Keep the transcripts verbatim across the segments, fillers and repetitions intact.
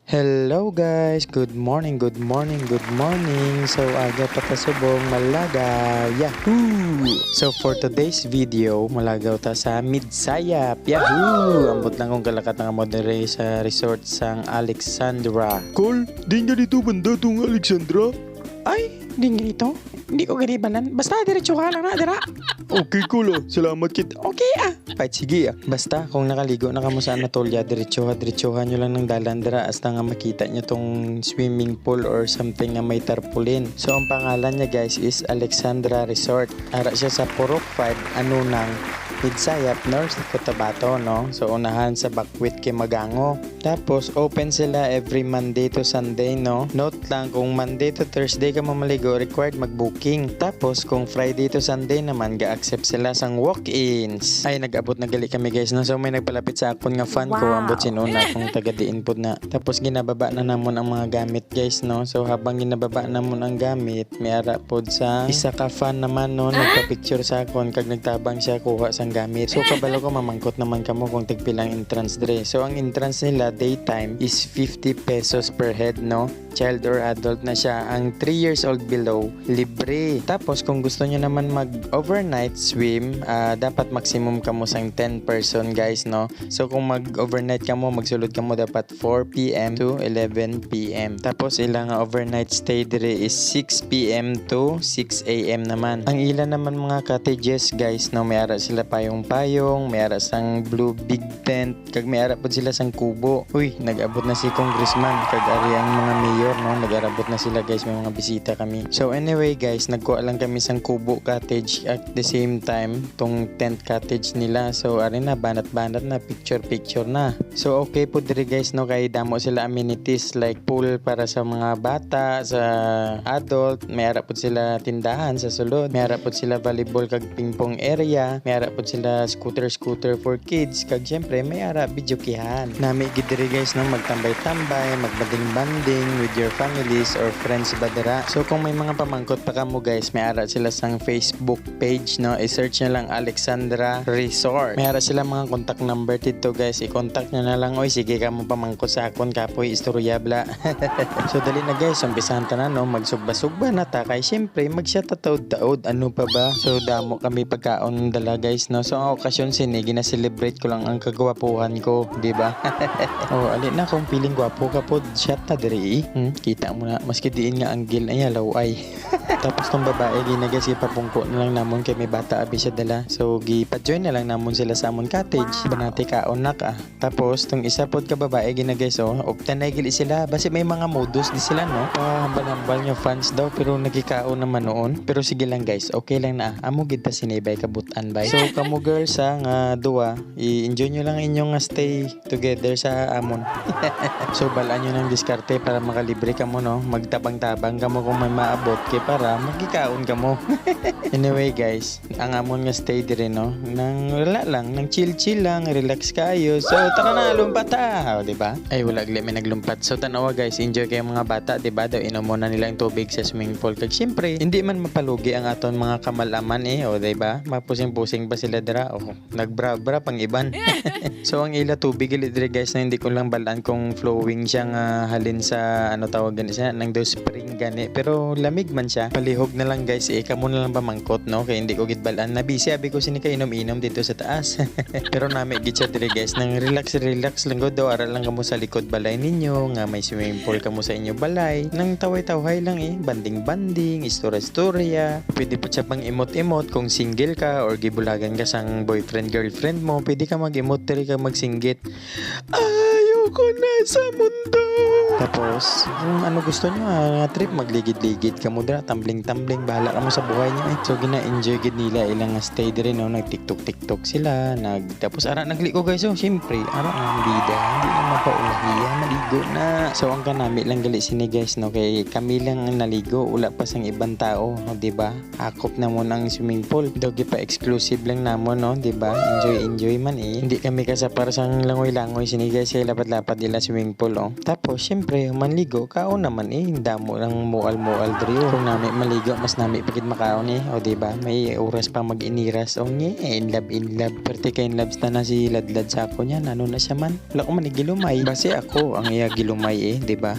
Hello guys! Good morning, good morning, good morning! So, aga pa ta subong malagaw! Yahoo! So, for today's video, malagaw ta sa Midsayap! Yahoo! Ambot lang kung kalakat na kamo diri sa resort sang Alexandra. Col, diin ka dito banda tong Alexandra? Ay, diin ka dito? Hindi ko gani banan. Basta, diretso ka lang na, dira. Okay, Col, ah. Salamat kit. Okay, ah. Pait, sige, ah. Basta, kung nakaligo na kamo sa Anatolia, diretsoha, diretsoha nyo lang ng dalan dira hasta nga makita nyo tong swimming pool or something nga may tarpaulin. So, ang pangalan niya, guys, is Alexandra Resort. Ara siya sa Purok five, Anunang, Midsayap, North Cotabato, no? So, unahan sa Bakwit kay Magango. Tapos, open sila every Monday to Sunday, no? Note lang, kung Monday to Thursday ka mamaligo, required mag-booking. Tapos, kung Friday to Sunday naman, ga-accept sila sang walk-ins. Ay, nag-abot na gali kami, guys, no? So, may nagpalapit sa akon nga fan ko, Wow. ambot sin una, kung taga diin pod na. Tapos, ginababa na namon ang mga gamit, guys, no? So, habang ginababa namon ang gamit, may ara pod sa isa ka fan naman, no, nagpa-picture sa akon kag nagtabang siya kuha sang gamit. So, kabalo ko, mamangkot naman kamo kung tagpilang entrance dre. So, ang entrance nila daytime is fifty pesos per head, no? Child or adult na siya. Ang three years old below, libre. Tapos, kung gusto nyo naman mag-overnight swim, ah, dapat maximum kamo sang ten person, guys, no? So, kung mag-overnight kamo, magsulod kamo dapat four p.m. to eleven p.m. Tapos, ila nga overnight stay diri is six p.m. to six a.m. naman. Ang ila naman mga cottages, guys, no, may ara sila payong-payong, may ara sang blue big tent, kag may ara pod sila sang kubo. Uy, nag-abot na si Congressman, kag ari ang mga mayor, no, nag-arabot na sila, guys, may mga bisita kami. So, anyway, guys, nagkuha lang kami sang kubo cottage at the same time tong tent cottage nila. So, ari na, banat-banat na, picture-picture na. So, okay po diri, guys, no, kay damo sila amenities like pool para sa mga bata, sa adult, may ara pod sila tindahan sa sulod, may ara pod sila volleyball kag ping pong area, may ara pod sila scooter-scooter for kids, kag syempre may ara videokehan. Nami gid diri, guys, no, magtambay-tambay, magbanding-banding with your families or friends ba dira. So, kung may mga pamangkot pa kamo, guys, may ara sila sang Facebook page, no? I-search nyo lang Alexandra Resort. May ara sila mga contact number dito, guys. I-contact nyo na lang. Oy, sige kamo pamangkot sa akon, kapoy, istorya bla. So, dali na, guys, umpisahan ta na, no? Magsugba-sugba na ta kay syempre magsya ta taod-taod. Ano pa ba? So, damo kami pagkaon dala, guys, no? So, ang okasyon sini, gina-celebrate ko lang ang kagwapuhan ko, di ba? Oh, ali na, kung feeling gwapo ka pod, shot na diri, eh. Hmm? Kita mo na, maski diin nga angle, ay, halaw, ay. Tapos tong babae, gina, guys, gipapungko na lang namon kay may bata abi siya dala. So, gipa-join na lang namon sila sa amon cottage. Banati ka, anak, ah. Tapos, tong isa pod ka babae, gina, guys, oh, uptanay gili sila. Basi may mga modus di sila, no? Pahambal-hambal nga fans daw, pero nagikaon naman noon. Pero sige lang, guys, okay lang na. Amo gid ta sinibay kabutan, bay. So, kamo girls, ha, nga duwa, i-enjoy nyo lang inyong nga stay together sa amon. So, bal-an nyo ng diskarte para makalibre kamo, no? Magtabang-tabang kamo kung may maabot kay para magkikaon kamo. Anyway, guys, ang amon nga stay diri, no? Nang wala lang, nang chill-chill lang, relax kayo. So, tara na, lumpat ta, o, di ba? Ay, wala gali may naglumpat. So, tanawa, guys, enjoy kayo mga bata, di ba? Daw inom muna nila ang tubig sa swimming pool. Kag syempre, hindi man mapalugi ang aton mga kamalaman, eh, o, di ba? Mapusing-pusing ba sila dira? O, nagbra-bra pang iban. So, ang ila tubig gali diri, guys, na hindi ko lang balaan kung flowing siya nga halin sa, ano tawag gani siya, nang daw spring gani. Pero lamig man siya. Palihog na lang, guys, eh. Kamo na lang pamangkot, no? Kay hindi ko gid balaan. Nabisi abi ko sini ka inom-inom dito sa taas. Pero nami gid siya diri, guys. Nang relax, relax lang gud daw. Ara lang kamo sa likod balay ninyo nga may swimming pool kamo sa inyo balay. Nang taway-tawhay lang, eh. Banding-banding, istorya-istorya. Pwede pa siya pang imot-imot kung single ka or gibulagan ka sang boyfriend, girlfriend mo. Pwede ka mag-imot diri ka magsinggit. Ayoko na sa mundo. Tapos, kung ano gusto nyo, ah, nga trip, magligid-ligid kamo dira, tumbling-tumbling, bahala kamo sa buhay nyo, eh. So, gina-enjoy gid nila ilang nga stay diri, no? Nag-TikTok-TikTok sila, nag-, tapos ara nagliko, guys, oh, syempre, ara ang bida, hindi na mapaulahiya, maligo na. So, ang kanami lang gali sini, guys, no? Kay kami lang ang naligo, wala pa sang ibang tao, no? Di ba? Akop namon ang swimming pool. Daw gipa-exclusive lang namon, no? Di ba? Enjoy, enjoy man, eh. Hindi kami kasapar sang langoy-langoy sini, guys. Kay lapad Dapat nila swimming pool, oh. Tapos, syempre, manligo, kaon naman eh. Damo ng mual-mual diri, oh. Kung nami maligo, mas nami pa gid makaon eh. O, di ba? May oras pa mag-iniras. Oh, nye, in love, in love. Perte ka in love na si Ladlad sa ako niyan. Ano na siya man? Wala ko man igilumay. Base ako ang iya gilumay eh, di ba?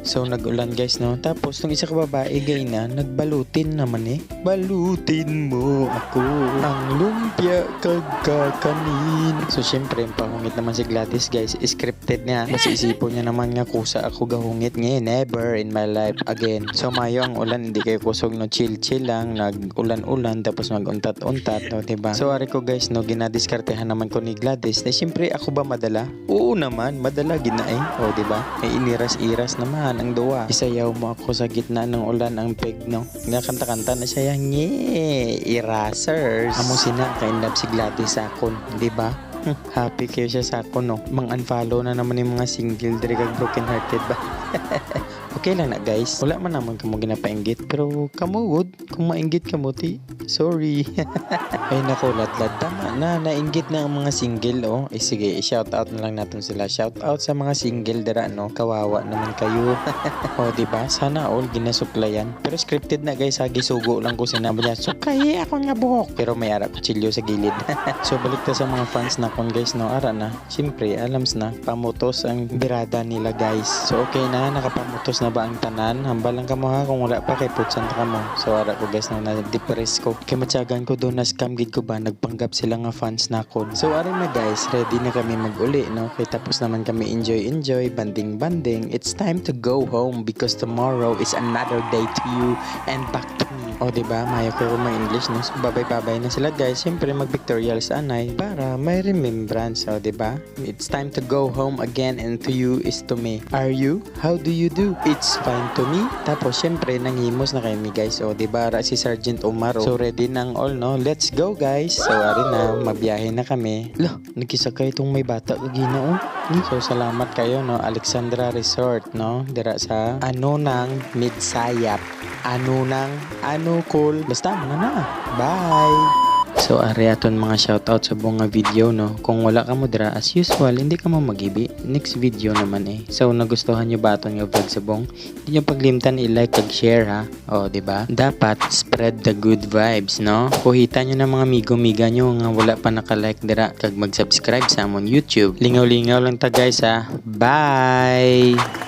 So, nag-ulan, guys, no? Tapos, tong isa ka babae, gay na, nagbalutin naman eh. Balutin mo ako ang lumpia kag kakanin. So, syempre, ang pahungit naman si Gladys, guys, scripted niya. Kasi isipon niya naman nga kusa ako gahungit nga, never in my life again. So, mayo ang ulan, hindi kayo kusog, no? Chill-chill lang, nag-ulan-ulan, tapos mag-untat-untat, no? Diba? So, ari ko, guys, no, ginadiskartehan naman ko ni Gladys. Na, syempre, ako ba madala? Oo naman, madala gid na eh. O, di ba? May iniras-iras naman ang duwa. Isayaw mo ako sa gitna ng ulan, ang peg, no? Nakanta-kanta na siya, yang, "Nye, erasers." Amo sina ka in love si Gladys sa akon, di ba? Hmm, happy kayo siya sa akon, no? Mang unfollow na naman yung mga single diri kag broken hearted ba? Okay lang na, guys. Wala man naman kamo ginapainggit, pero kamo gud, kung mainggit kamo, ti, sorry. Ay nako, Ladlad, tama na, nainggit na ang mga single, oh. Eh, sige, i-shout out na lang natin sila. Shout out sa mga single dira, no? Kawawa naman kayo. Oh, di ba? Sana all ginasuklayan. Pero scripted na, guys, ha, gisugo lang ko sina niya. Sukayi ako nga buhok. Pero may ara kutsilyo sa gilid. So, balik ta sa mga fans nakon, guys, no? Ara na. Siyempre, alams na, pamutos ang birada nila, guys. So, okay na, nakapamutos na ba ang tanan? Hambal lang kamo, ha, kung wala pa, kay putsan ta kamo. So, ara ko, guys, na na-depress ko. Kay matyagan ko doon, na-scam gid ko ba, nagpanggap sila nga fans nakon. So, ari na, guys, ready na kami mag-uli, no? Kay tapos naman kami enjoy-enjoy, banding-banding. It's time to go home because tomorrow is another day to you and back to me. O, di ba? Mayo kayo mag-English, no? So, babay-babay na sila, guys. Siyempre, mag-pictorial sa anay para may remembrance, o, di ba? It's time to go home again and to you is to me. Are you? How do you do? It's fine to me. Tapos, syempre, nanghimos na kami, guys. O, di ba, ara si Sergeant Omar, o. So, ready na ang all, no? Let's go, guys. So, ari na, mabiyahe na kami. Lo, nagkisakay itong may bata kagina, oh. So, salamat kayo, no? Alexandra Resort, no? Dira sa Anunang Midsayap. Anunang, Anukol. Basta, ano na. Bye! So, ari aton mga shoutout sa buong nga video, no? Kung wala ka mo dira, as usual, hindi ka mo magibi. Next video naman eh. So, nagustuhan nyo ba aton nga vlog sa buong? Hindi nyo paglimtan i-like kag share, ha? O, di ba? Dapat spread the good vibes, no? Kuhita nyo na mga amigo-miga nyo nga wala pa naka-like dira kag mag-subscribe sa amon YouTube. Lingaw-lingaw lang ta, guys, ha? Bye!